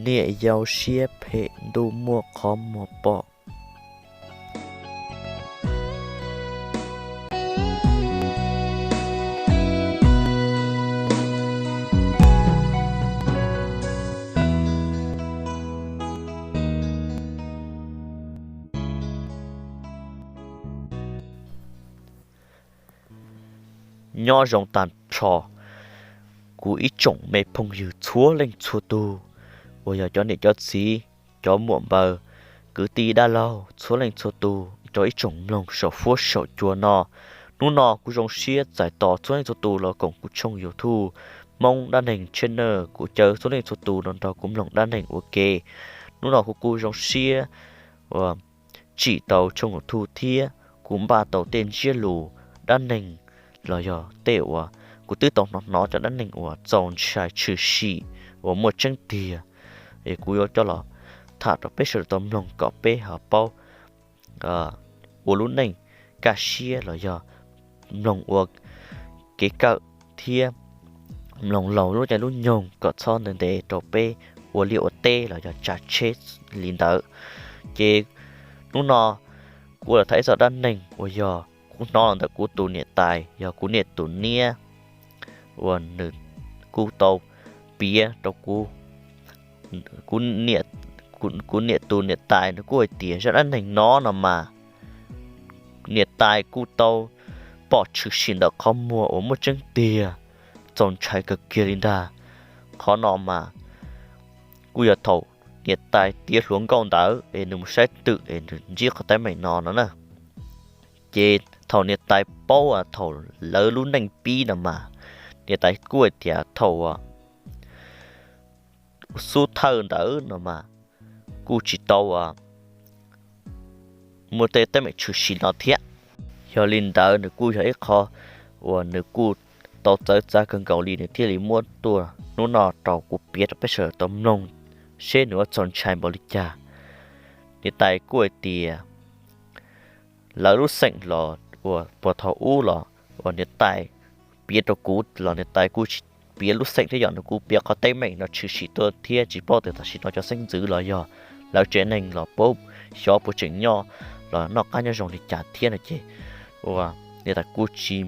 Niam yau siab phem ntuj muaj qhov muag pom. Nyob zoo tag nrho kuv ib tsoom me phooj ywg txhua leej txhua tus, uas yog cov niam cov txiv, cov muam npaws, kwv tij dab laug txhua leej txhua tus, rau ib tsoom mloog saum fuab saum cua no. Hnub no kuv zoo siab txais tos txhua leej txhua tus los koom kuv tshooj YouTube Hmoob Dab Neeg Channel, kuv caw txhua leej txhua tus los nrog kuv mloog dab neeg ua ke. Hnub no kuv kuj zoo siab uas tsim tau tshooj YouTube thiab kuv npaj tau tej ntsiab lus dab neeg los yog tej uas kuv twb tau hnov hnov cov dab neeg uas txaus ntshai tshwm sim uas muaj tseeb tiag, es kuv yuav coj los tham rau peb sawv daws tau mloog kom peb ho paub ua lub neej kaj siab los yog mloog ua kev kawm thiab mloog laug lub caij lub nyoog kom txhob ntev ntev rau peb ua liaj ua teb los yog tsav tsheb li ntawd. Ces hnub no kuv los tham ib zaj dab neeg uas yog kuv hnov los ntawm kuv tus niam tais, yog kuv niam tus niam uas nws kuj tau piav rau kuv. Kuv niam tus niam tais nws kuj hais tias zaj dab neeg no no mas niam tais kuj tau pom tshwm sim ntawm qhov muag uas muaj tseeb tiag, txaus ntshai kawg kiag li ntag. Qhov no mas kuj yog thaum niam tais tiav hluas nkauj ntawd es nws mus saib twm es nws ntsib qhov teeb meem no no na. Ces thaum niam tais paub thaum lawv lub neej pib no mas, niam tais kuj hais tias thaum xub thawj ntawd no mas kuj tsis tau muaj tej teeb meem tshwm sim no thiab. Yog li ntawd nws kuj yog ib qho uas nws kuj tau txawv txav kawg nkaus li, nws thiaj li muab tuaj hnub no rau kuv piav rau peb sawv daws tau mloog seb nws ua txaus ntshai npaum li cas. Niam tais kuj hais tias lawv lub xeem los uas puag thaum ub los uas niam tais piav rau kuv los niam tais kuj tsis piav lub xeem thiab, yog nws kuj piav qhov teeb meem no tshwm sim tuaj thiab tsis paub tias tam sim no cov xeeb ntxwv los yog lawv tsev neeg los puas xyov puas tseem nyob los noj qab nyob zoo li cas thiab no ces uas niam tais kuj tsis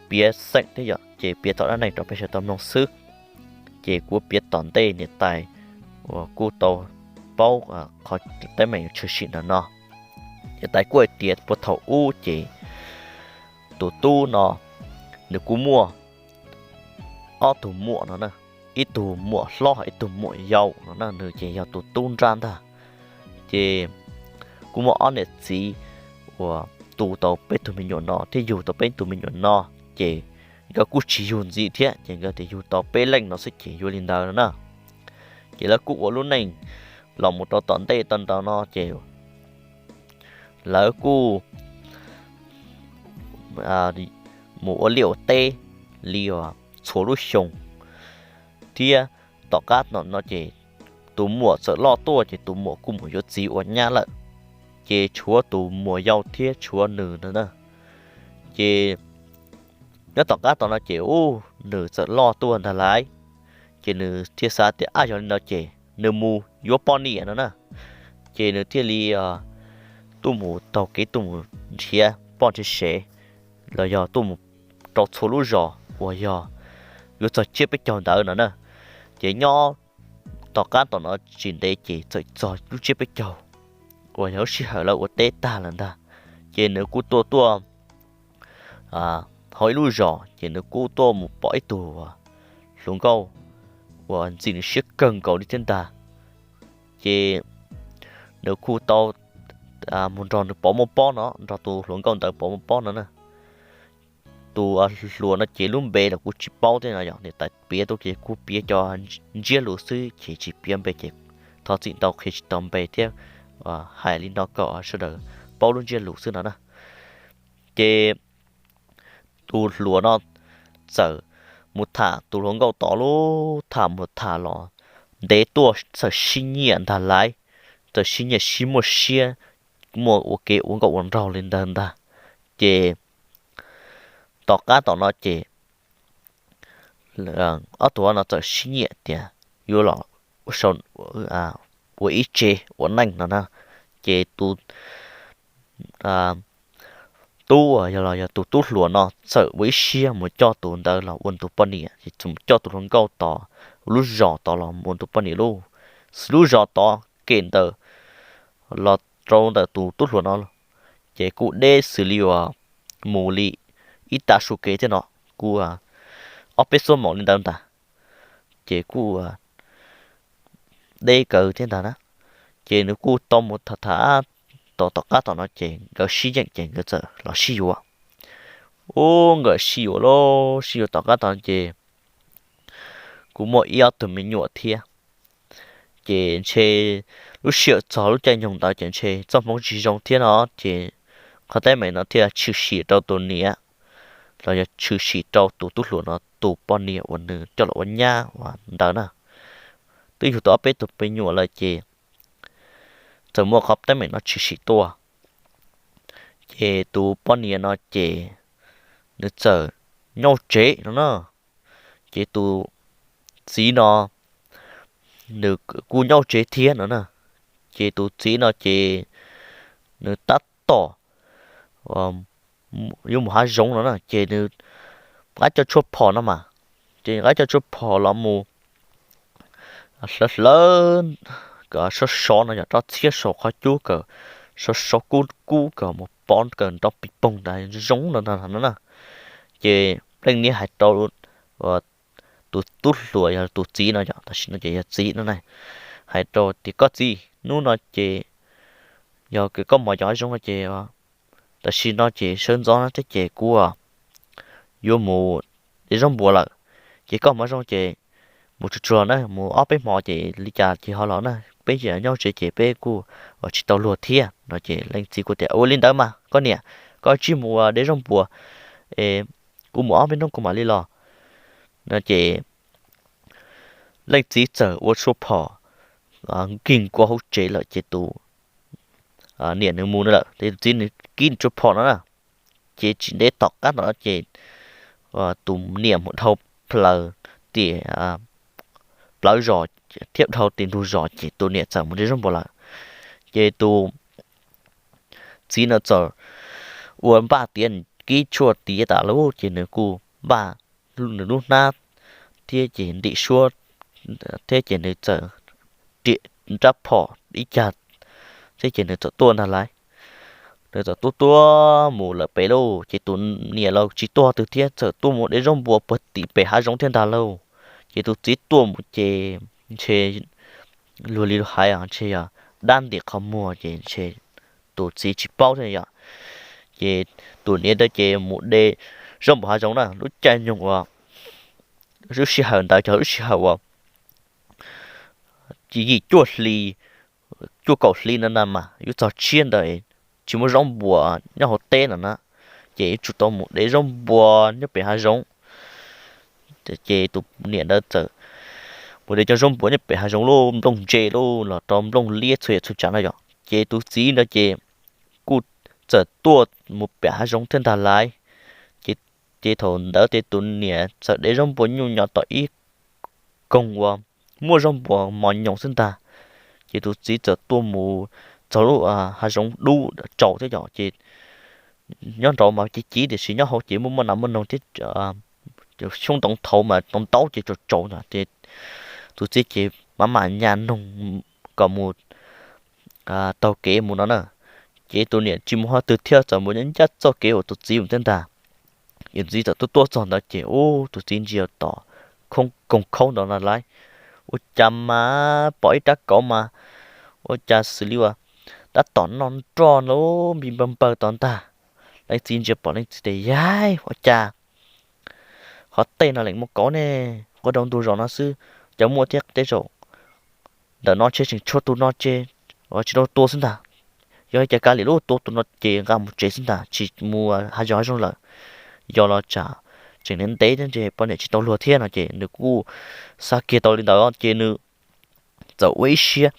piav xeem thiab yom, ces piav tom dab neeg rau peb sawv daws tau mloog xwb. Ces kuv piav tom ntej niam tais uas kuj tau paub qhov teeb meem tshwm sim ntawm no. Niam tais kuj hais tias puag thaum ub ces tus tub no nws kuj muaj ob tug muam no na, ib tug muam hlob ib tug muam yau no na, nws ces yog tus tub nrab ntag. Ces kuj muaj ob niam txiv uas tu tau peb tug me nyuam no thiab yug tau peb tug me nyuam no, ces nkawd kuj tsis yug ntxiv thiab ces nkawd tias yug tau peb leej no xwb ces yuav li ntawd no na. Ces lawv kuj ua lub neej los mus rau tom ntej tau ntawd no ces lawv kuj mus ua liaj ua teb li txhua lub xyoo thiab. Tom qab no ces tus muam txawm loj tuaj ces tus muam kuj mus yuav txiv ua nyab lawm, ces tshuav tus muam yau thiab tshuav nws ntag na. Ces nyob tom qab tom no ces ub nws txawm loj tuaj ntag lauj, ces nws thiaj xav tias ab yog li no ces nws mus yuav poj niam no na. Ces nws thiaj li tuaj mus taug kev tuaj mus nrhiav poj nrhiav sev los yog tuaj mus rau txhua lub zos uas yog yuav txog tsiab peb caug ntawd no na. Ces nyob tom qab tom no tsis ntev ces txawm txog lub tsiab peb caug uas yog lub sij hawm lawv ua teb tag lawm ntag. Ces nws kuj tuaj tuaj hauv ib lub zos ces nws kuj tuaj mus pom ib tug hluas nkauj uas ntxim nws siab kawg nkaus li thiab ntag. Ces nws kuj tau mus nrog nws pov muaj pob no, nrog tus hluas nkauj ntawd pov muaj pob no na. Tus hluas no ces lub npe los kuv tsis paub thiab no yog niam tais piav tuaj ces kuv piav cov ntsiab lus xwb ces tsis piav npe ces thov txim ntau qhia tsis tau npe thiab hais li no kom sawv daws paub lub ntsiab lus xwb no na. Ces tus hluas no txawm mus tham tus hluas nkauj tod lub tham mus tham los ntev tuaj txawm sib nyiam ntag lauj, txawm sib nyiam sib muaj siab, muaj ua ke ua nkauj ua nraug li ntawd ntag. Ces tom qab tom no ces ob tug no txawm sib nyiam tias yuav los ua ib tsev ua neej no na. Ces tus tub uas yog los yog tus tub hluas no txawm ua ib siab mus coj tus ntawd los ua tus poj niam, ces txawm mus coj tus hluas nkauj tod, lub zos tod los ua tus poj niam lauj. Xws lub zos tod kem ntawm los rau ntawm tus tub hluas no, ces kuj deb xws li uas mus li ib tag su kev thiab no, kuj ob peb xuab moos li ntawd ntag. Ces kuj deb kawg thiab ntag na. Ces nws kuj tau mus tham tham, tom tom qab tom no ces nkawd sib yeem ces nkawd txawm los sib yuav. Ub, nkawd sib yuav lauj, sib yuav tom qab tom no ces kuj muaj ib ob tug me nyuam thiab. Ces ntshe lub sij hawm txog lub caij nyoog ntawd ces ntshe txoj hmoov tsis zoo thiab no, ces qhov teeb meem no thiaj tshwm sim rau tus niam, los yog tshwm sim rau tus tub hluas no tus poj niam uas nws coj los ua nyab uas ntawd na. Twb yug tau ob peb tug me nyuam lawm ces txawm muaj qhov teeb meem no tshwm sim tuaj. Ces tus poj niam no ces nws txawm nyob tsev no na. Ces tus txiv no nws kuj nyob tsev thiab no na. Ces tus txiv no ces nws tab tom yuav mus hav zoov no na, ces nws nqa cov tshuaj phom no mas, ces nqa cov tshuaj phom los mus hlawv hlawv, sov sov no yog rov txhiab saum qhov cub kom sov sov kub kub kom mus pov kom nrov pis poog ntag zoo no na. Ces leej niam hais rau tus tub hluas yog tus txiv no, tam sim no ces yog txiv no na, hais rau tias koj txiv, hnub no ces yog koj mos cov hav zoov no ces tam sim no ces sawv ntxov no thiab ces kuv yuav mus de zaub npua lawm, ces koj mus hav zoov ces mus tsuag tsuag na, mus ob peb hmo ces li cas ces ho los na, peb nyob tsev ces peb kuj tsis tau luag thiab no. Ces leej txiv kuj tias ua li ntawd mas koj niam, koj tsij mus de zaub npua es kuv mus ob peb hnub kuv mam li los no. Ces leej txiv txawm ua tshuaj phom nkig nkaus hauv tsev lawm ces tus niam nws mus no lawm, ces tus txiv nws kib tshuaj phom no na. Ces tsis ntev tom qab tom no ces tus niam mus dhau plaws tiam plawv zos thiab dhau tim ntug zos ces tus niam txawm mus de zaub npua lawm. Ces tus txiv no txawm ua npaj tiav kib tshuaj tiav tas lawm ces nws kuj npaj nws lub hnab thiab ces ntim suab thiab ces nws txawm riam rab phom ib cag thiab ces nws txawm tuaj ntag lauj. Nws txawm tuaj tuaj mus lawm pem lauj, ces tus niam los tsis tuaj twg thiab, txawm tuaj mus de zaub npua puag tim pem hav zoov thiab ntag lauj. Ces tus txiv tuaj mus ces ntshe luag li luag hais ntshe yog dab ntim qhov muag ces ntshe tus txiv tsis paub thiab yom. Ces tus niam ntawd ces mus de zaub npua hav zoov na, lub caij nyoog uas lub sij hawm ntawd cov lub sij hawm uas yim cuaj hli, cuaj kaum hli no na mas yuav txog tshiab ntawd tsis muaj zaub npua nyob hauv teb no na, ces yuav tsum tau mus de zaub npua nyob pem hav zoov. Ces tus niam ntawd txawm mus de cov zaub npua nyob pem hav zoov lauj, nplooj ntse lauj los rau nplooj liab txhua yam txhua tsav no yom. Ces tus txiv ntawd ces kuj txawm tuaj mus pem hav zoov thiab ntag lauj. Ces thaum ntawd ces tus niam txawm de zaub npua nyuj nyo tom ib koog uas muaj zaub npua mos nyoos xwb ntag. Ces tus txiv txawm tuaj mus txog lub hav zoov dub tsaus thiab yom, ces nyob nraud mas ci civ tiam sis nyob hauv ces muaj muaj nas muaj noog thiab, xyoob ntoo thaud mas ntau ntau ces tsaus tsaus ntag. Ces tus txiv ces mam mam nyas noog kom mus taug kev mus no na. Ces tus niam tsis mus qhov twg thiab, txawm mus ncaj txoj kev uas tus txiv mus thiab ntag. Ces tus txiv txawm tuaj tuaj txog ntawd ces ub, tus txiv ntsia tom koog khaub ntawd no lauj, ua cas mas pom ib rab kauv mas ua cas xws li uas tab tom noj nroj lub npi npawg npawg tod ntag. Leej txiv ntsia pom leej txiv tias, Yaig, ua cas qhov tej no leem muaj kauv ne? Quaj rau ntug zos no xwb, cas muaj thiab tej zaum ntawm no tsheb tseem tshuav tus no ces tsis tau tua xwb ntag. Yog li cas kav liam lub tua tus no ces nqa mus tsev xwb ntag, tsis mus hav zoov hav zoov lawm. Yog los tsam tseem ntev ntev thiab ntshe poj niam tsis tau luag thiab no ces nws kuj xav kiag tau li ntawd ces nws txawm ua ib siab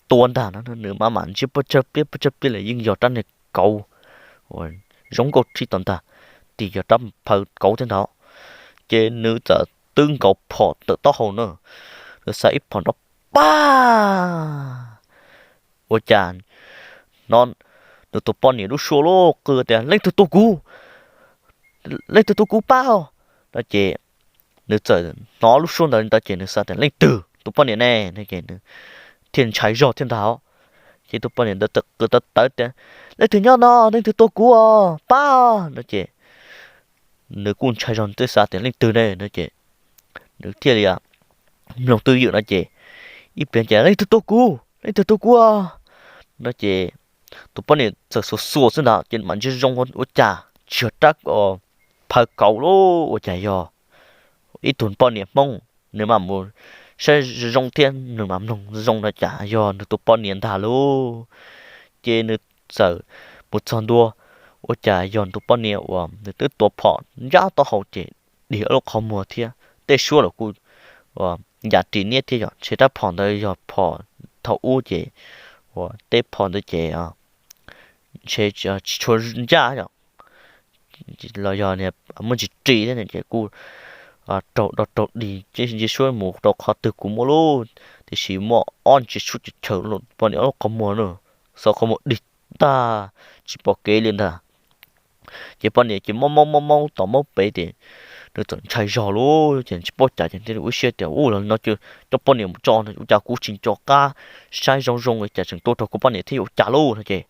tua ntag no. Nws mam mam ntsia puag tsawg pliab puag tsawg pliab lawm yeej yog rab niag kauv uas zoo nkauj rhib tod ntag, tiag yog rab phaw kauv thiab ntag. Ces nws txawm twb nkaus phom tawm taub hau na, nws xa ib phom nrov pab! Ua cas hnov nws tus poj niam lub suab lub qw tias, Leej twg tua kuv? Leej twg tua kuv pab? No ces nws txawm hnov lub suab ntawd li ntawd ces nws xav tias, Leej twg? Tus poj niam ne? No ces nws thiaj ntshai zog thiab ntag. Ces tus poj niam ntawd txawm qw tawv tawv tias, Leej twg nyob no? Leej twg tua kuv pab? No ces nws kuj ntshai zog, nws twb xav tias leej twg ne no ces nws thiaj li mloog twj ywm no ces ib pliag ces, Leej twg tua kuv? Leej twg tua kuv? No ces tus poj niam txawm xuas xuas xwb ntag ces mam ntsia zoo ua cas tsis yog rab phaw kauv lauj, ua cas yog ib tug poj niam Hmoob. Nws mam mus saib zoo thiab nws mam mloog zoo no cas yog nws tus poj niam ntag lauj. Ces nws txawm mus txog ntua, ua cas yog tus poj niam uas nws twb tua phom ncaj taub hau ces dig lub qhov muag thiab tej suab los kuj yam ris niab thiab yom, ntshe rab phom ntawd yog phom thaum ub ces uas tej phom ntawd ces ntshe tsis tshua ncaj yom, los yog muaj ntsis ris thiab ces kuj raug do raug dig ces ntsia suab mus rau qhov twg kuj muaj lauj, tiam sis muaj ob ntsis suab chaw chaw poj niam lub qhov muag na, xav qhov muag dig tag tsis pom kev li ntag. Ces poj niam ces mob mob mob mob tom mob pem ces nws txawm ntshai zog lauj, ces tsis paub cas ces thiaj ua siab tias, Ua li no ces coj poj niam mus tso no, ua cas kuv tsis nco qab saib zoo zoo li cas tseem tua raug kuv poj niam thiab yuav ua cas lauj no ces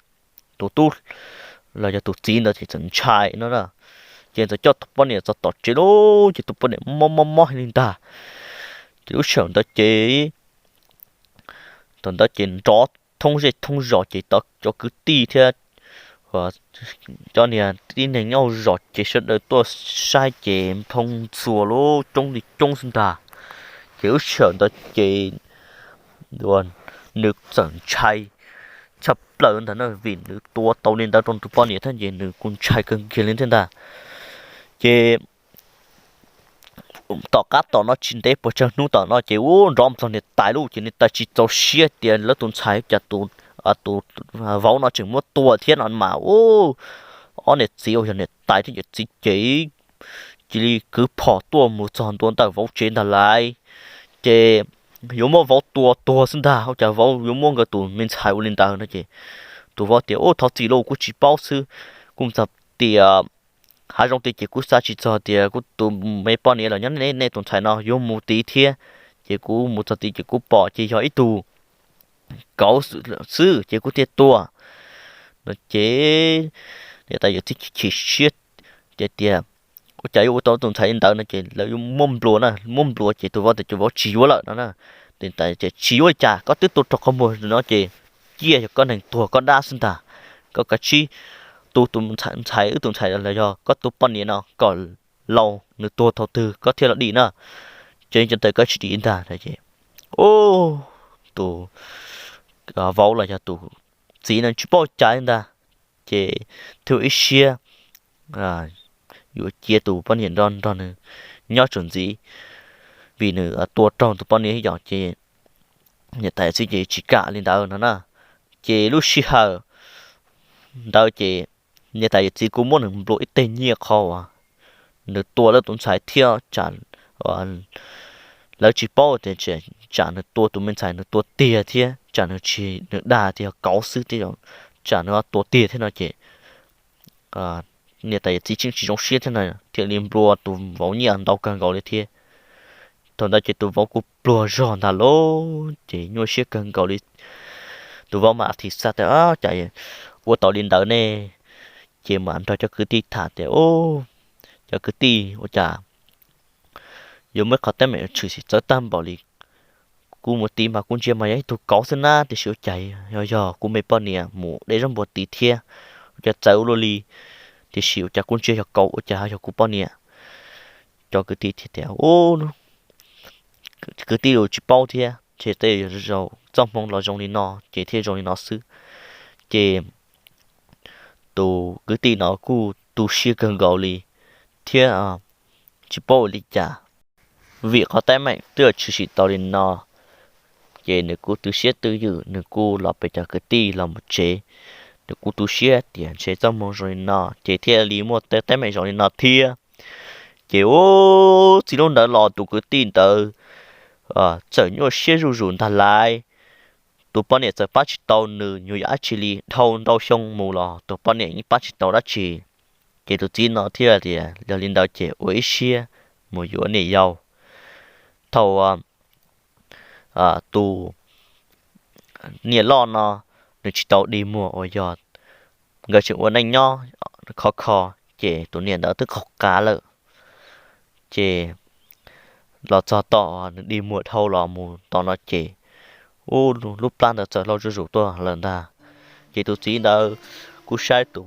tus tub los yog tus txiv ntawd ces txawm ntshai no na, ces txawm coj tus poj niam txog tom tsev lauj, ces tus poj niam mob mob mob li ntag. Ces lub sij hawm ntawd ces thaum ntawd ces nrov thoob zej thoob zos ces tau cov kwv tij thiab cov niag tib neeg nyob zos ces sawv daws tuaj saib ces nphoo ntxuas lauj, coob li coob xwb ntag. Ces lub sij hawm ntawd ces nws txawm ntshai tshaj plaws ntag na, vim nws tua tau li ntawd rau tus poj niam thiab ces nws kuj ntshai kawg kiag li thiab ntag. Ces tom qab tom no tsis ntev puas tsawg hnub tom no ces ua nrov mus txog niam tais lauj, ces niam tais tsis txaus siab tias lawv tus ntxhais cas tus vauv no tseem muab tua thiab no mas ua ob niam txiv uas yog niam tais thiab yawm txiv ces cia li kwv phom tuaj mus txog ntua ntawm vauv tsev ntag lauj. Ces yuav muab vauv tua tuag xwb ntag, ua cas vauv yuav muab nkawd tus me ntxhais ua li ntawd no ces tus vauv tias, Ub, thov txim lauj, kuv tsis paub xwb, kuv txog tias hav zoov tias ces kuv xav tsis txog tias kuv tus me poj niam los nyob nej tus ntxhais no yuav mus tid thiab, ces kuv mus txog tid ces kuv pom ces yog ib tug kauv xwb ces kuv thiaj tua no ces niam tais yawm txiv chim siab tias, Ua cas yuav ua tau tus ntxhais li ntawd no ces lawv yuav muab nplua na, muab nplua ces tus vauv tias tus vauv tsis yuav lawm no na. Niam tais tias, Tsis yuav li cas, koj twb tua raug qhov muag no ces cia yog koj neeg tuag koj dab xwb ntag, koj kav tsij tu tus ntxhais, wb tus ntxhais los yog koj tus poj niam no kom laus nws tuag thaum twg koj thiaj los dim na, ces ntawd koj tsis dim ntag no ces tus vauv los yog tus txiv no tsis paub cas li ntag, ces thiaj ua ib siab yuav cia tus poj niam nrog nrog nws nyob txuas ntxiv, vim nws tua raug tus poj niam yom, ces niam tais yawm txiv ces tsis kam li ntawd no na. Ces lub sij hawm ntawd ces niam tais yawm txiv kuj muab nws nplua ib teg nyiaj qhov uas nws tua lawv tus ntxhais thiab, lawv tsis paub tias tsam nws tua tus me ntxhais nws tua tiag thiab tsam nws tsis, nws dag tias yog kauv xwb thiab, tsam nws tua tiag thiab no ces niam tais yawm txiv tseem tsis zoo siab thiab no thiaj li nplua tus vauv nyiaj ntau kawg nkaus li thiab. Thaum ntawd ces tus vauv kuj pluag zog ntag lauj, ces nyuaj siab kawg nkaus li. Tus vauv mas thiaj xav tias, Cas ua tau li ntawd ne? Ces mam nrog cov kwv tij tham tias, Cov kwv tij, ua cas yuav muaj ib qhov teeb meem tshwm sim txawv tag npaum li. Kuv mus tid mas kuv ntsia mas yog ib tug kauv xwb na, tiam sis ua cas yog yog kuv me poj niam mus de zaub npua tid thiab, ua cas txawv ua luaj li, tiam sis ua cas kuv ntsia yog kauv ua cas ho yog kuv poj niam? Cov kwv tij thiaj tias, Kwv tij los tsis paub thiab, ces tej zaum txoj hmoo los zoo li no ces thiaj zoo li no xwb. Ces tus kwv tij no kuj tu siab kawg nkaus li thiab tsis paub ua li cas, vim qhov teeb meem twb tshwm sim tau li no. Ces nws kuj tu siab twj ywm, nws kuj los pem cov kwv tij los mus tsev, nws kuj tu siab tias ntshe txoj hmoo zoo li no ces thiaj li muaj tej teeb meem zoo li no thiab. Ces ua txij lub ntawd los tus kwv tij ntawd txawm nyuaj siab zuj zus ntag lauj. Tus poj niam txawm pab tsis tau nws nyuag yam dab tsi li, dhau ntau xyoo mus los tus poj niam yeej pab tsis tau dab tsi. Ces tus txiv no thiaj tias yog li ntawd ces ua ib siab mus yuav niam yau. Thaum tus niam loj no nws tsis tau dig muag uas yog nkawd tseem ua neej nyob khov kho, ces tus niam ntawd twb qaug qav lawm. Ces los txog tom nws dig muag dhau los mus tom no ces, ub, lub plab ntawd txawm hlau zuj zus tuaj lawm ntag. Ces tus txiv ntawd kuj saib tus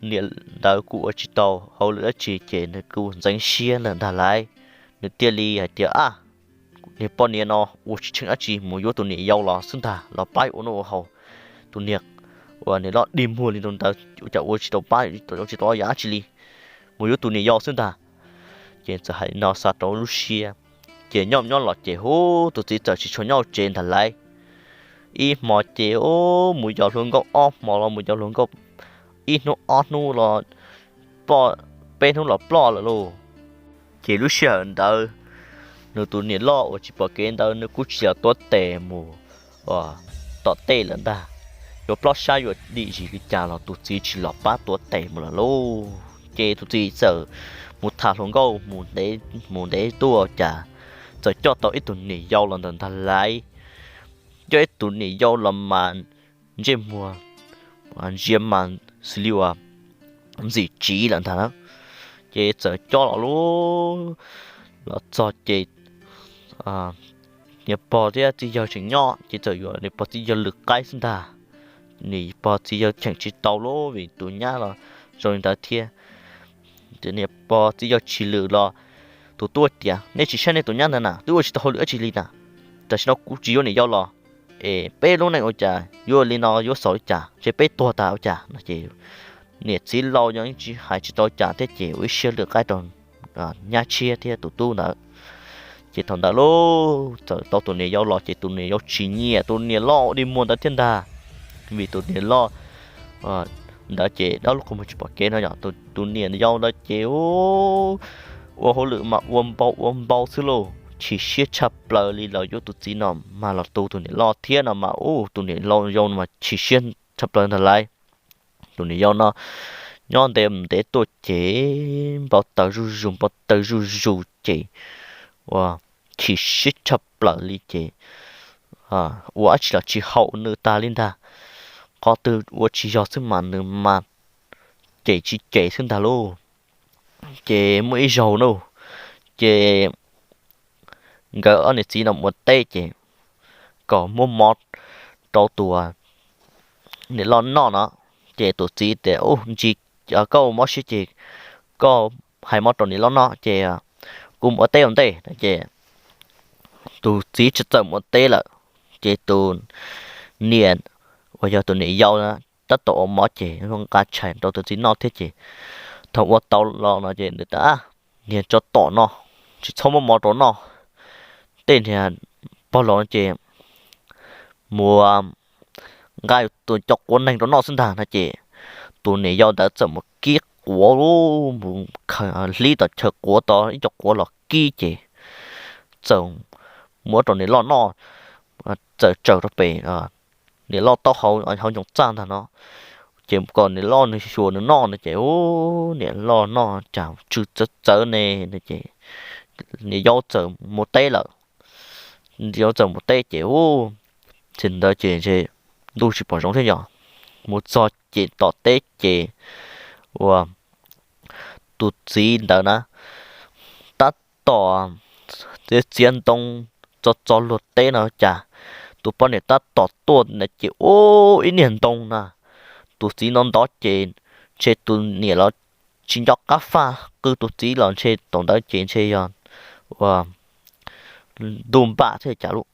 niam ntawd kuj ua tsis tau hauj lwm dab tsi ces nws kuj ntxeev siab lawm ntag lauj. Nws thiaj li hais tias, a, niag poj niam no ua tsis tsheej dab tsi, mus yuav tus niam yau los xwb ntag, los pab ua noj ua haus. Tus niam uas niam loj dig muag li ntawd ua cas ua tsis tau pab, tsis tau yam dab tsi li, mus yuav tus niam yau xwb ntag. Ces txawm hais li no xav rau lub siab, ces nyob nyob los ces hu, tus txiv txawm tsis tshua nyob tsev ntag lauj. Ib hmo ces mus yos hluas nkauj, ob hmo los mus yos hluas nkauj, ib hnub ob hnub los peb hnub los ploj lawm lauj. Ces lub sij hawm ntawd nws tus niam loj uas tsis pom kev ntawd nws kuj tsis yog tuav tes mus tom tej lawm ntag. Yuav ploj sab yuav dim zis li cas los tus txiv tsis los pab tuav tes mus lawm lauj. Ces tus txiv txawm mus tham hluas nkauj mus ntev tuaj cas txawm coj tau ib tug niam yau los ntawm ntag lauj. Coj ib tug niam yau los mas ntsej muag ntsia mas xws li uas ntxim tsiv lawm ntag. Ces txawm coj los lub, los txog ces niam pog thiab txiv yawg tseem nyob ces txawm yuav niam pog txiv yawg lwm qaib xwb ntag. Niam pog txiv yawg cheem tsis tau lub vim tus nyab los zoo li ntawd thiab. Niam pog txiv yawg tsis lwm los tus tub tias, neb tsis saib nej tus nyab ntawd na, twb ua tsis tau hauj lwm dab tsi li na, tam sim no kuv tsis yuav niam yau los es peb lub neej ua cas yuav li no, yuav xaus li cas, ntshe peb tuag tas ua cas no ces niam txiv laus yog tsis hais tsis tau cas thiab ces ua ib siab lwm qaib rau nyab tshiab thiab tus tub ntawd. Ces thaum ntawd lub txawm tau tus niam yau los ces tus niam yau tsis nyiam tus niam loj dig muag ntawd thiab ntag. Vim tus niam loj ntawd ces dab lub qhov muag tsis pom kev no yog tus niam yau ntawd ces ua hauj lwm mas ua npau ua npau xwb lauj, chim siab tshaj plaws li los yuav tus txiv no mas los tu tus niam loj thiab no mas ub, tus niam yau no mas chim siab tshaj plaws ntag lauj. Tus niam yau no nyob ntev mus ntev tuaj ces npau taws zuj zus npau taws zuj zus ces ua chim siab tshaj plaws li ces ua dab tsi los tsis haum nws tas li ntag. Qhov twg ua tsis yog xwb mas nws mas cem tsis cem xwb ntag lauj. Ces muaj ib zaug na, ces nkawd ob niam txiv no mus ua teb ces kom muab mov rau tus niam loj noj no, ces tus txiv tias, ub, ntsis koj ua mob siab ces koj hais mov rau niam loj noj ces kuv mus ua teb ua ntej no ces tus txiv txawm mus ua teb lawm. Ces tus niam uas yog tus niam yau tab tom ua mov ces nqa tshais rau tus txiv noj thiab ces thaum ua tau los no ces nws tias, niag tsov tom no, tsis txhob muab mov rau noj, tej niag pog laus ces mus nqa tus cov quav neeg rau noj xwb ntag no ces tus niam yau ntawd txawm mus kib quav, mus khaws hlib tom chaw quav tau ib co quav los kib ces txawm muab rau niam loj noj, txawm tsaws rau pem niam loj taub hau hauv ncoo txaj ntag no. Ces kom niam loj nws xyuas nws noj no ces ub, niam loj noj cas tsw txawv txawv ne no ces niam yau txawm mus teb lawm. Niam yau txawm mus teb ces ub, thaum ntawd ces ntuj tsis pom zoov thiab yog mus txog ces tom teb ces ua tus txiv ntawd na tab tom txiav txiav ntoo txo txo luag teb no cas tus poj niam tab tom tuaj na ces ub, ib niag ntoo na. Tus txiv no ntov ces ntshe tus niam los tsis nco qab faj qw tus txiv los ntshe thaum ntawd ces ntshe yog ua ntuj npam thiab cas lub,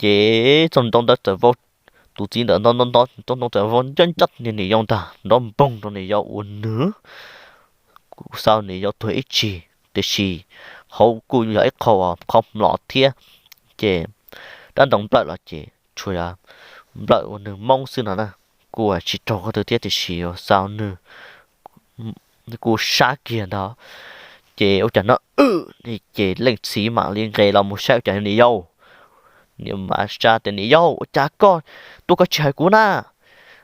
ces txoj ntoo ntawd txawm vau, tus txiv ntawd ntov ntov ntov txoj ntoo txawm vau ncaj ncaj niag niam yau ntag, nrov npoog rau niam yau ua nws kuj xav niam yau tuag ib tsig, tiam sis hauv kuj yog ib qho qhov mlom thiab, ces dab ntoo nplawm los ces tsuas yog nplawm ua nws moob xwb no na, kuj tsis raug qhov twg thiab tiam sis xav nws kuj sab kiag ntag. Ces ua cas no ces leej txiv mam li nqes los mus saib ua cas niam yau. Niam mas tsa tias, Niam yau, ua cas koj tuaj koj tsis hais kuv na?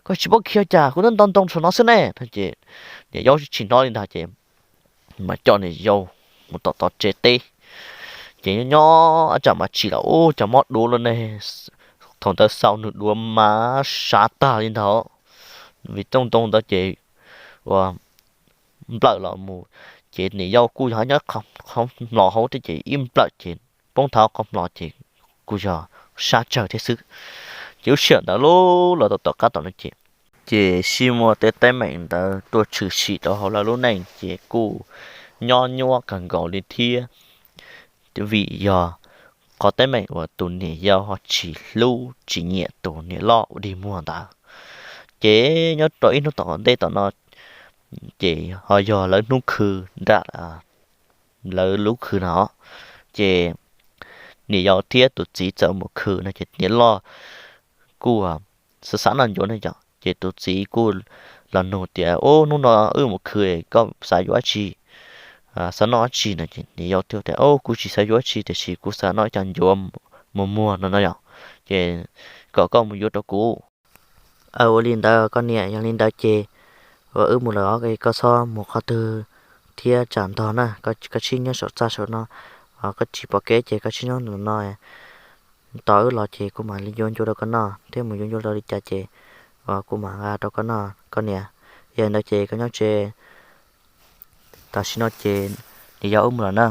Koj tsis paub kiag cas kuv twb nto ntoo saum no xwb ne. Niam yau tsis hnov li ntag ces mas coj niam yau mus tom tsev teb. Ces nyob nyob tsam mas tsim los ub cas mob duav lawm ne. Thaum ntawd xaus nws duav mas sav tag li ntag, vim rooj ntoo ntawd ces ua nplawm los mus, ces niam yau kuj yog nyob qhov hmlos hauv thiab ces ib nplawm ces poob nthav qhov hmlos ces kuj yog sab tsawg thiab xwb. Ces lub sij hawm ntawd lub los tau tom qab tom no ces, ces sij muaj tej teeb meem ntawd tuaj tshwm sim rau hauv lawv lub neej ces kuj nyob nyuaj kawg nkaus li thiab. Vim yog qhov teeb meem uas tus niam yau ho tsis hlub tsis nyiam tus niam loj ua dig muag ntawd, ces nyob rau ib hnub tom ntej tom no ces ho yog lawv hnub khw nram lawv lub khw no, ces niam yau thiab tus txiv txawm mus khw no ces niam loj kuj xav xav noj ncuav ne yom, ces tus txiv kuj los nug tias, Ub, hnub no wb mus khw koj xav yuav dab tsi, xav noj dab tsi no? Ces niam yau thiaj tias, Ub, kuv tsis xav yuav dab tsi tiam sis kuv xav noj cov ncuav muag muag no no yom, ces kom koj mus yuav rau kuv. Aw, ua li ntawd koj niam, yog li ntawd ces wb mus lawm os, koj txhob mus qhov twg thiab tsam ntog na, koj txhob nyob saum txaj saum no, koj tsis pom kev ces koj txhob nyob no. Tos wb los ces kuv mam li yuav ncuav rau koj noj thiab mus yuav ncuav rau li cas ces kuv mam nqa rau koj noj koj niam. Yog li ntawd ces koj nyob tsev tam sim no ces niam yau wb mus lawm na.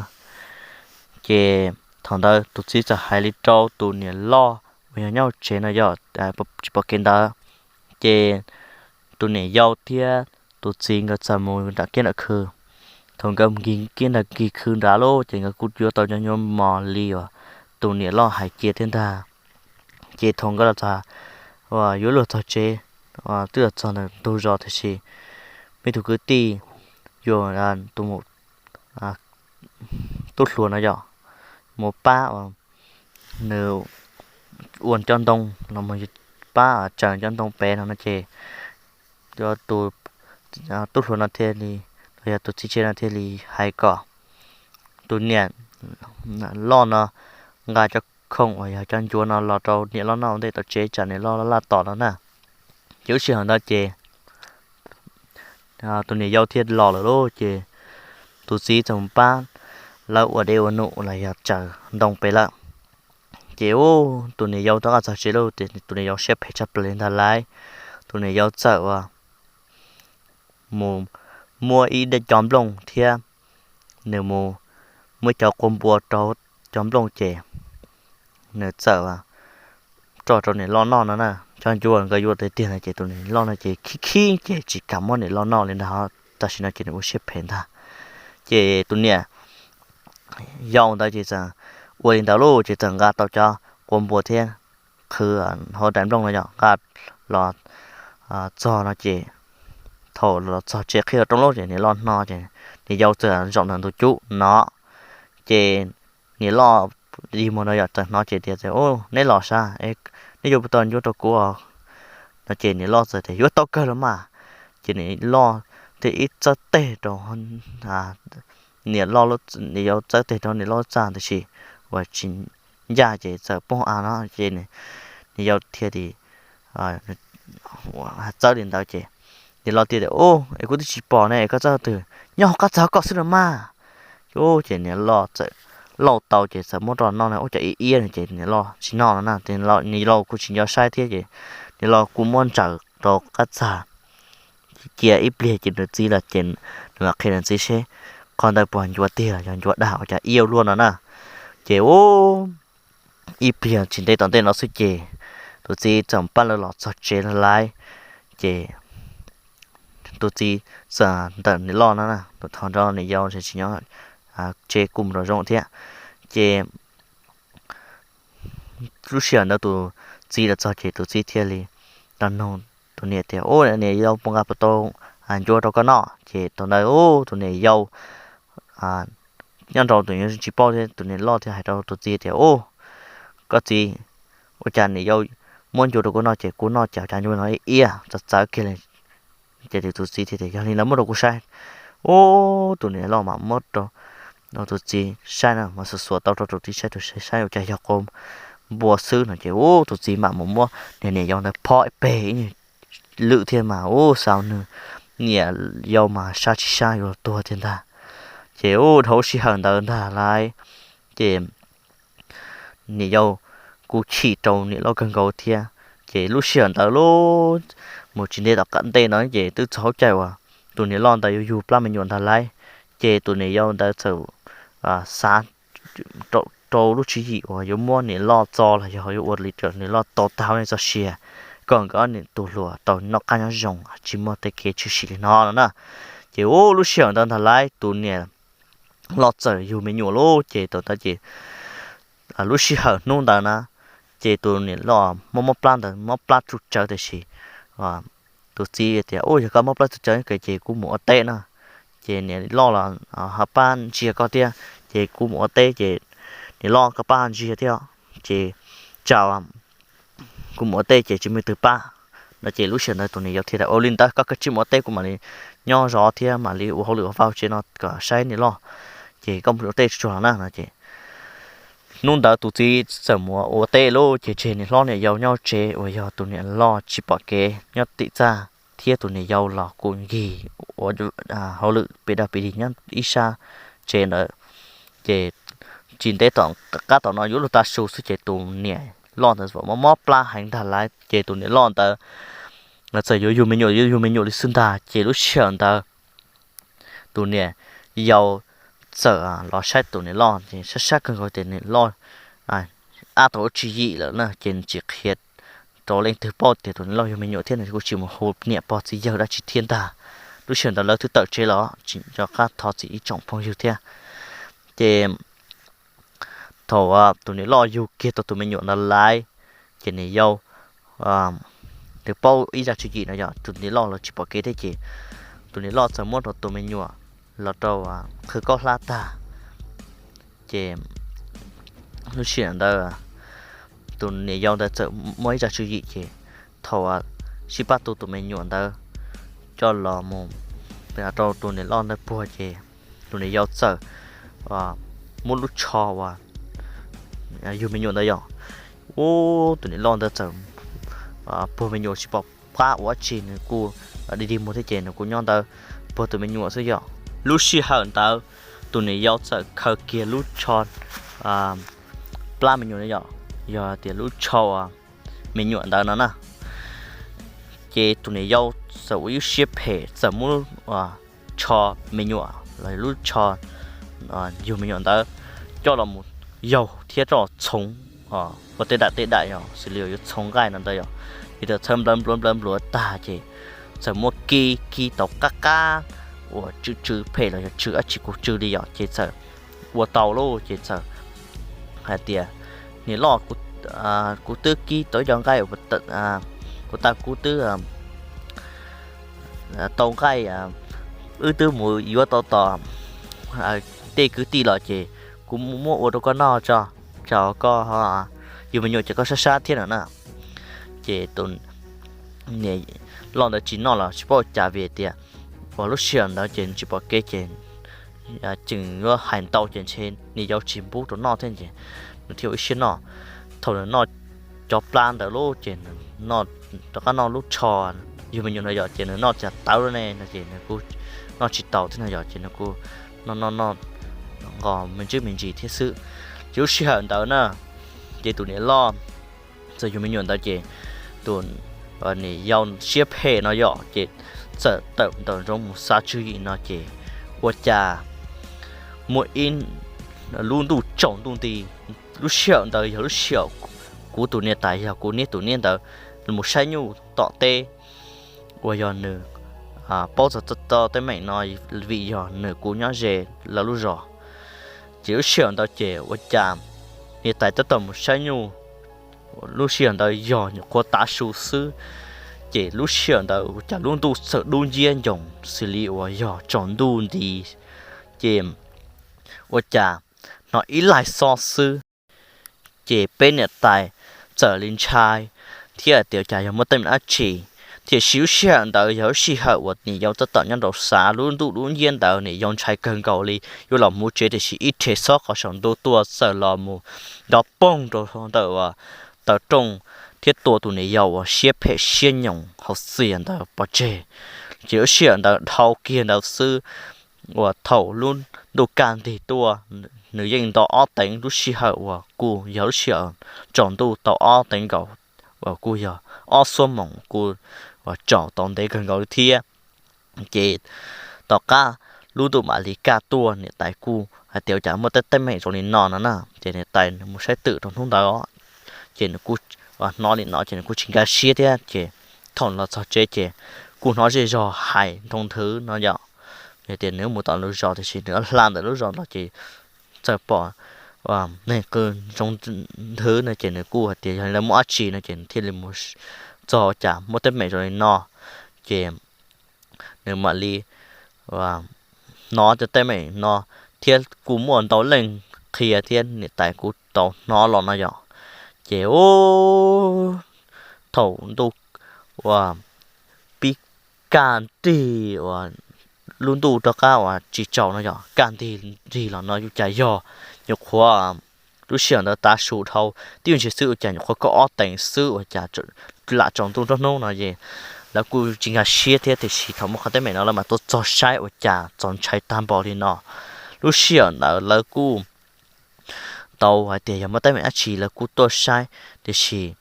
Ces thaum ntawd tus txiv txawm hais li rau tus niam loj uas yog nyob hauv tsev no yog tsis pom kev ntawd, ces tus niam yau thiab tus txiv nkawd txawm mus nram kiab nram khw. Thaum nkawd mus nkig kiab nram nkig khw nrad lawm ces nkawd kuj yuav tau cov ncuav mos li uas tus niam loj hais cia thiab ntag. Ces thaum nkawd los txog, yuav luag txog tsev, twb los txog ntawm ntug zos tiam sis muaj ib tug kwv tij yog tus tub hluas no yog mus pab nws ua cov ntoo los mus pab tsaws cov ntoo pem no no ces tus tub hluas no thiaj li, los yog tus txiv tsev no thiaj li hais kom tus niam loj no nqa cov khoom uas yog cov ncuav no los rau niam loj noj ua ntej tom tsev tsam niam loj laj tom no na. Ces lub sij hawm ntawd ces tus niam yau thiaj los lawm lauj, ces tus txiv txawm mus pab lawv ua dev ua num los yog tsaws ntoo pem lawm. Ces ub, tus niam yau rov qab txog tsev lawm ces tus niam yau siab phem tshaj plaws li ntag lauj. Tus niam yau txawm ua mus muab ib daim cov nplooj thiab nws mus muab cov quas npua rau cov nplooj ces nws txawm roj rau niam loj noj no na. Cov ncuav nkawd yuav tiag tiag no ces tus niam loj no ces khib khib ces tsis kam muab niam loj noj li ntag. Tam sim no ces nws ua siab phem ntag. Ces tus niam yau ntawd ces txawm ua li ntawd lauj, ces txawm nqa tau cov quas npua thiab qhwv hauv daim nplooj no yog nqa los txog no ces thaum los txog tsev qhib los rooj lawm ces niam loj no ces niam yau txawm zaum ntawm ntug cub no. Ces niam loj dig muag no yog txawm hnov ces tias, Neb los sav, neb yuav puas tau ncuav rau kuv? No ces niam loj txawm tias, Yuav tau kawg los mas. Ces niam loj thiaj ib txawb teg rau niam loj, niam yau txawb teg rau niam loj txaj tiam sis uas tsis ncaj ces txawm poob av no ces niam yau thiaj li txawb li ntawd ces niam loj thiaj tias, Ub, es kuv twb tsis pom ne, koj txawb twg? Nyob hauv qab txag koj xwb los mas. Ub, ces niam loj txawm lauj tau ces txawm muab roj noj no ua cov iab iab no ces niam loj tsis noj no na, niam loj kuj tsis nco saib thiab ces niam loj kuj muab ntsaws rau qab txag cia ib pliag ces nws txiv los ces nws mam qhia nws txiv seb qhov ntawd puas ncuav tiag los yog ncuav dag ua cas iab luaj no na. Ces ub, ib pliag tsis ntev tom ntej no xwb ces tus txiv txawm pab lawv los txog tsev lawm lauj. Ces tus txiv txawm ntawm niam loj no na, thaum nrog niam yau tsis nyob tsev kuj mus rau zoo thiab. Ces lub sij hawm ntawd tus txiv los txog ces tus txiv thiaj li los nug tus niam tias, Ub, niam yau, puas nqa puas tau ncuav rau koj noj? Ces thaum ntawd ub, tus niam yau nyob nraud tus tsis paub thiab, tus niam loj thiaj hais rau tus txiv tias, Ub, koj txiv, ua cas niam yau muab ncuav rau kuv noj ces kuv noj cas cov ncuav no iab txawv txawv kiag li. Ces tus txiv thiaj tias, Yog li ntawd muab rau kuv saib. Ub, tus niam loj mas muab rau Tus txiv saib no mas xuas xuas tau rau tus txiv saib, tus txiv saib ua cas yog qau npua xwb no ces ub tus txiv mam mus muab niam, niam yau ntawd phob ib peg ib lwm thiab mas ub xav nws niam yau mas sab tsis sab yuav tuag tiag ntag. Ces ub dhau lub sij hawm ntawd ntag lauj, ces niam yau kuj chim rau niam loj kawg nkaus thiab. Ces lub sij hawm ntawd lub mus tsis ntev tom qab ntej no ces twb txog lub caij uas tus niam loj ntawd yuav yug plab me nyuam ntag lauj. Ces tus niam yau ntawd txawm xav rau lub tswv yim uas yuav muab niam loj txo los yog yuav ua li cas niam loj tau tag nej txoj sia, kom nkawd ob niam tub hluas tau noj qab nyob zoo tsis muaj tej kev tshwm sim li no no na. Ces ub lub sij hawm ntawd ntag lauj tus niam loj txawm yug me nyuam lauj. Ces thaum ntawd ces lub sij hawm hnub ntawd na, ces tus niam loj mob mob plab ntawd mob plab tsuj tsawv tiam sis tus txiv tias, Ub, yog koj mob plab tsuj tsawv ces kuv mus ua teb na. Ces niam loj los ho pab ntsia koj thiab, ces kuv mus ua teb ces niam loj koj pab ntsia thiab, ces tsam kuv mus ua teb ces tsis muaj leej twg pab no. Ces lub sij hawm ntawd tus niam yau thiaj tias, Ua li ntawd koj kav tsij mus ua teb, kuv mam li nyob zov thiab mam li ua hauj lwm ua vaj tsev no kom saib niam loj, ces koj mus ua teb tsuag tsuag no na no ces hnub ntawd tus txiv txawm mus ua teb lauj. Ces tseg niam hlob niam yau nyob tsev uas yog tus niam loj tsis pom kev nyob tim txaj thiab tus niam yau los kuj nkig ua hauj lwm pem daj pem dig nyob ib sab tsev ntawd. Ces tsis ntev tom qab tom no yuav luag tav su xwb ces tus niam loj ntawd mob mob plab heev ntag lauj. Ces tus niam loj ntawd txawm yuav yug me nyuam, yuav yug me nyuam li xwb ntag. Ces lub sij hawm ntawd tus niam yau txawm los saib tus niam loj ces sab sab kawg nkaus tias niam loj ab tau ua tswv yim lawm na, ces tsis qhia rau leej twg paub tias tus niam loj yug me nyuam thiab no, kuj tsis mus hu niam pog txiv yawg dab tsi thiab ntag. Lub sij hawm ntawd lawv twb tawm tsev los tsis nco qab thov txim ib tsoom phooj ywg thiab. Ces thaum tus niam loj yug kiag tau tus me nyuam ntawd lauj, ces niam yau nws paub ib zaj tswv yim no yog tus niam loj los tsis pom kev thiab ces tus niam loj txawm muab rau tus me nyuam los rau qhwv kaub hlab tag. Ces lub sij hawm ntawd tus niam yau ntawd txawm muaj ib zaj tswv yim ces thaum sib pab tu tus me nyuam ntawd coj los mus rau tus niam loj ntawd puag ces tus niam yau txawm muab lub tsho uas yug me nyuam ntawd yom, ub tus niam loj ntawd txawm puag me nyuam tsis pom qab ua dab tsi, nws kuj dig dig muag thiab ces nws kuj nyob ntawd puag tus me nyuam xwb yom. Lub sij hawm ntawd tus niam yau txawm khaws kiag lub tsho plab me nyuam ntawd yom, yog tias lub tsho me nyuam ntawd no na. Ces tus niam yau txawm ua ib siab phem txawm muab tsho me nyuam los lub tsho yug me nyuam ntawd coj los mus yaug thiab coj los txhoov ua tej daim tej daim yog xws li yuav txhoov nqaij no ntawd yom. Ces txawm txhawb nplawv npluav nplawv npluav tag ces txawm muab kib kib tau qab qab uas tsw tsw phem los yog tsw dab tsi kuj tsw li yom, ces txawm ua tau lauj. Ces txawm hais tias, Niam loj, kuv twb kib tau cov nqaij, kuv tas kuv twb tau nqaij, wb twb mus yuav tau tom tej kwv tij los ces kuv muab ua rau koj noj tso, tsam koj yug me nyuam ces koj sab sab thiab no na. Ces tus niam loj ntawd tsis noj los tsis paub ua cas vim tias uas lub sij hawm ntawd ces tsis pom kev ces tseem yuav hais ntau ces ntshe niam yau tsis pub rau noj thiab ces nws thiaj ua ib siab noj. Thaum nws noj cov plab ntawd lauj ces nws noj, rov qab noj lub tsho yug me nyuam no yom, ces nws noj cas tawv ne no ces nws kuj noj tsis taus thiab no yom, ces nws kuj noj noj noj nqos me ntsis me ntsis thiab xwb. Ces lub sij hawm ntawd na, ces tus niam loj txawm yug me nyuam ntawd ces tus niam yau siab phem no yom, ces txawm tawm nraum zoov mus xav tswv yim no ces ua cas muaj ib lub ntuj tsaus ntuj nti. Lub sij hawm ntawd yog lub sij hawm kuv tus niam tais yog kuv niam tus niam ntawd mus saib nyuj tom teb, uas yog nws paub txog tej teeb meem no vim yog nws kuj nyob ze lawv lub zos. Ces lub sij hawm ntawd ces ua cas niam tais tab tom mus saib nyuj, lub sij hawm ntawd yog nyuam qhuav tav su xwb, ces lub sij hawm ntawd ua cas lub ntuj txawm dub nciab ncoos xws li uas yog tsaus ntuj nti, ces ua cas hnov ib laig xob xwb. Ces peb niam tais txawm li ntshai thiab tias cas yog muaj teeb meem dab tsi, Tiam sis lub sij hawm ntawd yog lub sij hawm uas niam yau tab tom nyob nraum xav, lub ntuj lub nciab ntawd niam yau ntshai kawg nkaus li, yuav los mus tsev tiam sis ib rhe xob qhov saum ntuj tuaj txawm los mus nrov poog rau ntawm taw rooj thiab tua tus niam yau uas siab phem siab nyoos hauv txias ntawd pov tseg. Ces lub sij hawm ntawd dhau kiag ntawd xwb, uas thaum lub ntuj kaj ntig tuaj, nws yeej nto ob teev lub sij hawm uas kuj yog lub sij hawm tsaus ntuj tau ob teev nkaus, uas kuj yog ob xuab moos kuj uas tsaus tau ntev kawg nkaus li thiab. Ces tom qab lub ntuj mam li kaj tuaj, niam tais kuj hais tias ua cas muaj tej teeb meem zoo li no no na, ces niam tais mus saib twm rau hnub ntawd, ces nws kuj hnov li no ces nws kuj tsis nkag siab thiab. Ces thaum los txog tsev ces kuj hnov zej zog hais nroo nthwv no yom, tias nws mus tom lub zos tiam sis nws hla ntawm lub zos los ces txawm pom neeg qw nroo nthwv no ces nws kuj hais tias yog lawv muaj dab tsi no ces nws thiaj li mus txog ua cas muaj teeb meem zoo li no. Ces nws mam li hnov tej teeb meem no thiab kuj muaj ntau leej qhia thiab niam tais kuj tau hnov los no yom. Ces thaum ntuj uas pib kaj nrig uas lub ntuj rov qab uas tsis tsaus no yom, kaj nrig nrig los no ua cas yog nyuam qhuav lub sij hawm ntawd tav su dhau tib ntsis xwb ua cas nyuam qhuav kaum ob teev xwb ua cas lam tsaus ntuj nruab hnub no es lawv kuj tsis nkag siab thiab tiam sis thaum muaj qhov teeb meem no lawv mam tuaj txog saib ua cas txaus ntshai tag npaum li no. Lub sij hawm ntawd lawv kuj tau hais tias yog muaj teeb meem dab tsi lawv kuj tuaj saib, tiam sis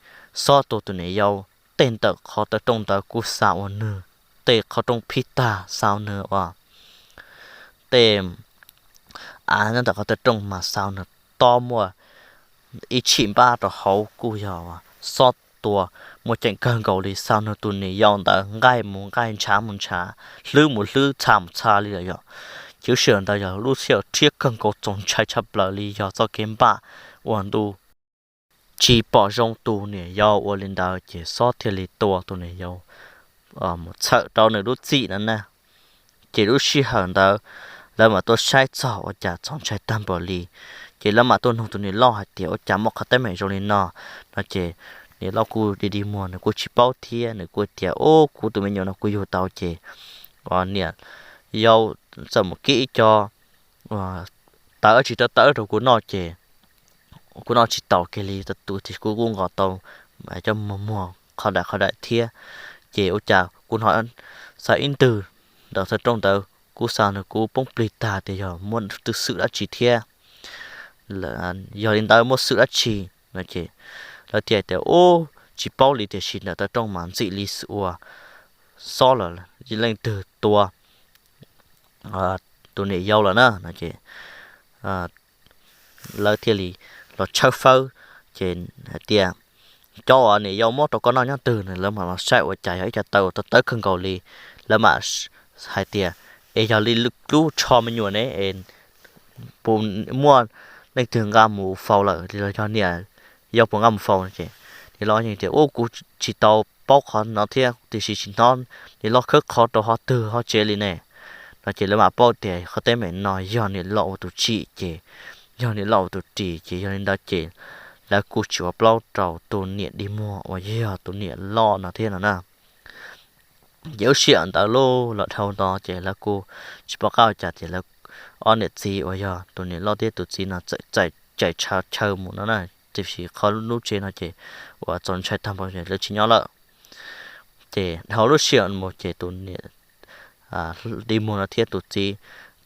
xob tua tus niam yau tej ntawm qhov taw rooj ntawd kuj xa ua nws tej qhov rooj phib tag, xa ua nws ua tej av nyob ntawm qhov taw rooj mas xa ua nws tob muaj ib tshim npab rau hauv kuj yog xob tua muaj ceem kawg nkaus li, xa ua nws tus niam yau ntawd nqaij mus nqaij ntshav mus ntshav, hlwb mus hlwb txha mus txha li lawm yom. Ces lub sij hawm ntawd yog lub sij hawm rhiab kawg nkaus txaus ntshai tshaj plaws li yog txoj kev npaj ua ntu tsis pom zoo tus niam yau ua li ntawd ces xob thiaj li tua tus niam yau mus txhawm rau nws lub txim no na. Ces lub sij hawm ntawd lawv mam tuaj saib txog ua cas txaus ntshai tag npaum li. Ces lawv mam tuaj nug tus niam loj hais tias ua cas muaj qhov teeb meem zoo li no no ces niam loj kuj dig dig muag nws kuj tsis paub thiab nws kuj tias ub kuv tus me nyuam no kuv yug tau ces niam yau txawm mus kib ib co tawv tsis tawv tawv rau kuv noj ces kuv noj tsis taus kiag li, tus tis kuv kuj nqos tau cov muag muag qhov daim qhov daim thiab. Ces ua cas kuv hnov xa ib ntwg ntawm taw rooj ntawd kuv xa nws kuv poob plig tag tias yog muaj xwm dab tsi thiab, yog li ntawd muaj xwm dab tsi no ces lawv thiaj tias ub tsis paub li tiam sis ntawm taw rooj mas ntxim li ua xob los leej twg tua tus niam yau lawm na no ces lawv thiaj li los tshawb fawb ces hais tias cov uas niam yau muab rau koj noj nyob twg no, lawv mam los saib ua cas yog ib co taw uas tawv tawv kawg nkaus li. Lawv mam hais tias es yog li lub tsho me nyuam ne es puas muaj leej twg nqa mus faus lawm los yog niam yau puas nqa mus faus no ces niam loj yeej tias ub kuv tsis tau paub qhov no thiab tiam sis tsis hnov niam loj khawb qhov rau qhov twg qhov tsev li ne no ces lawv mam paub tias qhov teeb meem no yog niam loj ua tus tsim ces yog niam loj ua tus ris ces yog li ntawd ces lawv kuj tsis ua plaub rau tus niam dig muag uas yog tus niam loj no thiab no na. Ces lub sij hawm ntawd los dhau ntawd ces lawv kuj tsis pom qab ua cas ces lawv ob niam txiv uas yog tus niam loj thiab tus txiv no txawm txais chaw mus no na, tiam sis qhov lub tsev no ces uas txaus ntshai tag npaum lawv tsis nyob lawm. Ces dhau lub sij hawm mus ces tus niam dig muag no thiab tus txiv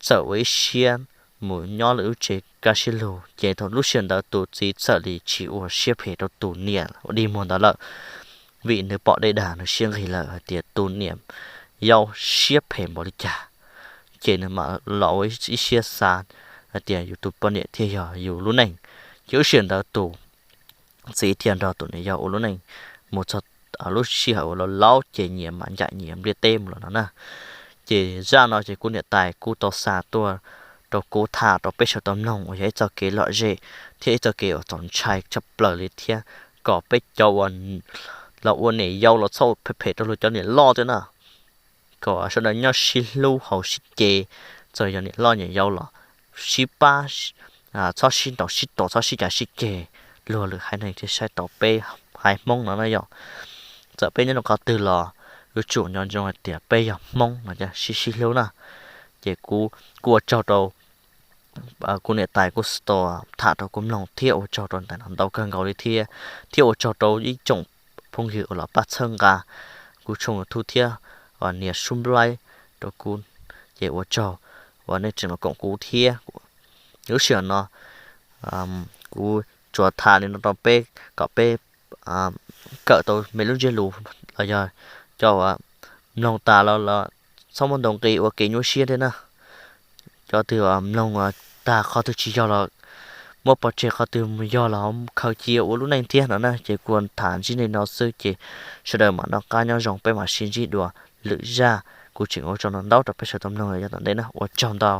txawm ua ib siab mus nyob lwm lub tsev kaj siab lug ces thaum lub sij hawm ntawd tus txiv txawm li tsis ua siab phem rau tus niam ua dig muag ntawd lawm, vim nws pom dej dag nws siab nqig lawm hais tias tus niam yau siab phem npaum li cas. Ces nws mam los ua ib siab xav hais tias yus tus poj niam thiaj yog yus lub neej. Ces lub sij hawm ntawd tus txiv thiaj nrog tus niam yau ua lub neej mus txog lub sij hawm uas laus laus ces nyias mam ncaim nyias npliaj teb mus lawm no na. Ces zaj no ces kuv niam tais kuj tau xa tuaj rau kuv tham rau peb sawv daws tau mloog uas yog ib txoj kev lom zem thiab ib txoj kev uas txaus ntshai tshaj plaws li thiab kom peb cov uas los ua niam yau los txhob phem phem rau luag cov niam loj thiab na, kom sawv daws nyob sib hlub haus sib ce, txawm yog niam loj niam yau los sib pab, txhob sib ntaus sib tua txhob sib cav sib ceg, luag lwm haiv neeg thiaj saib tau peb haiv Hmoob no na yom. Txawm peb nyob rau qhov twg los yuav tsum nco ntsoov hais tias peb yog Hmoob no sib sib hlub na. Ces kuv kuj ua tsaug rau kuv niam tais kuj tau tham rau kuv mloog thiab ua tsaug rau ntawm no ntau kawg nkaus li thiab, thiab ua tsaug rau ib tsoom phooj ywg uas los pab txhawb nqa kuv tshooj YouTube thiab nias subscribe rau kuv, ces ua tsaug uas nej tseem los koom kuv thiab. Lub sij hawm no kuv tsuas tham li no rau peb kom peb kawm tau me lub ntsiab lus los yog cov uas mloog tas los txhob muaj ntaus nqi ua kev nyuaj siab thiab na. Cov twg mloog tag qhov twg tsis yog los muab pov tseg, qhov twg yog los khaws cia ua lub neej thiab no na. Ces kuv tham ntsib li no xwb ces sawv daws mam noj qab nyob zoo, peb mam sib ntsib dua lwm zaj. Kuv tseem ua tsaug ntau ntau rau peb sawv daws tau mloog yav tom ntej na, ua tsaug ntau.